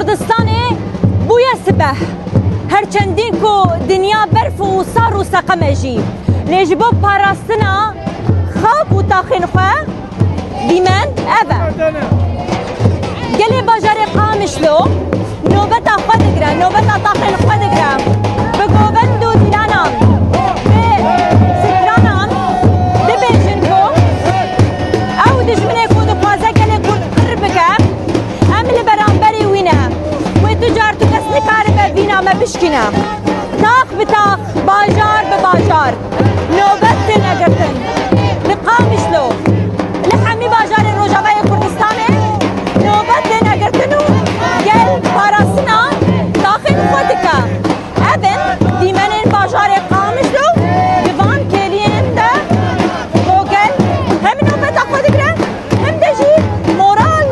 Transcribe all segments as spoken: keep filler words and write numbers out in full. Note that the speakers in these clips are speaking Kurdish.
Kurdistanê bûye sibeh. Her çendîn ku dinya berf û sar û seqem e jî, lê ji bo parastina xak û taxên xwe dîmen ev e. Gelê bajarê Qamişlo nobeta xwe digire, nobeta taxên xwe digire. Bi govend û dîlanan, bi stranan dibêjin ku ew dijminê ku dixwaze gelê Kurd qir bike, em li beramberî wî ne. Wê tu car tu kes nikaribe vîna me bişkîne. Tax bi tax, bajar bi bajar nobet têne girtin. Li Qamişlo, li hemî bajarên Rojavayê Kurdistanê nobet têne girtin û gel parastina taxên xwe dike. Ev in dîmenên bajarê Qamişlo, di van kêliyên de ku gel hem nobeta xwe digire, hem de jî moral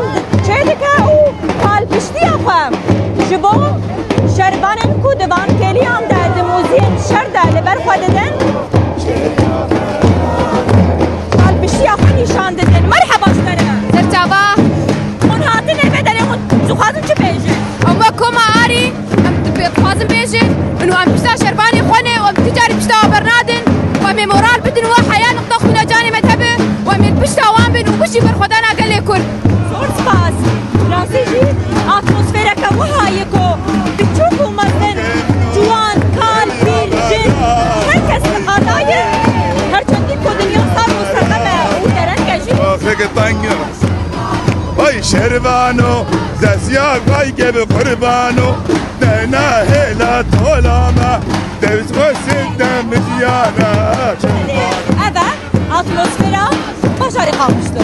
çêdike û kalpiştiya xwe ji bo şervanên ku di van kêliyan de di mûziyên şer de li ber xwe didin, kalpiştiya xwe nîşan didin. Merheba ji te re. Serçava. Hûn hatin ê vê derê, hûn dixwazin çi bêjin? Em wek koma Arî, em dixwazin bêjin, û em pişta şervanê xwe ne, û em tu carî pişta wan bernadin, û em ê moral bidin, û heya niqta xwîna canê me tebe, û em ê pişta wan bin û bijî berxwedana gelê Kurd. Zor spas. Rastî jî atmosfereke wiha ye ku biçûk û mezin, ciwan, kal, pîl, jin, her kes li qada ye. Her çendî ku dinya sar û seqem e û dereng e jî. Axireke teng e. Vay şervano, zesiya vay gebe qurbano, dena hela tolama, devz xwesin demiziyana. Ev e atmosfera bajarê Qamişlo.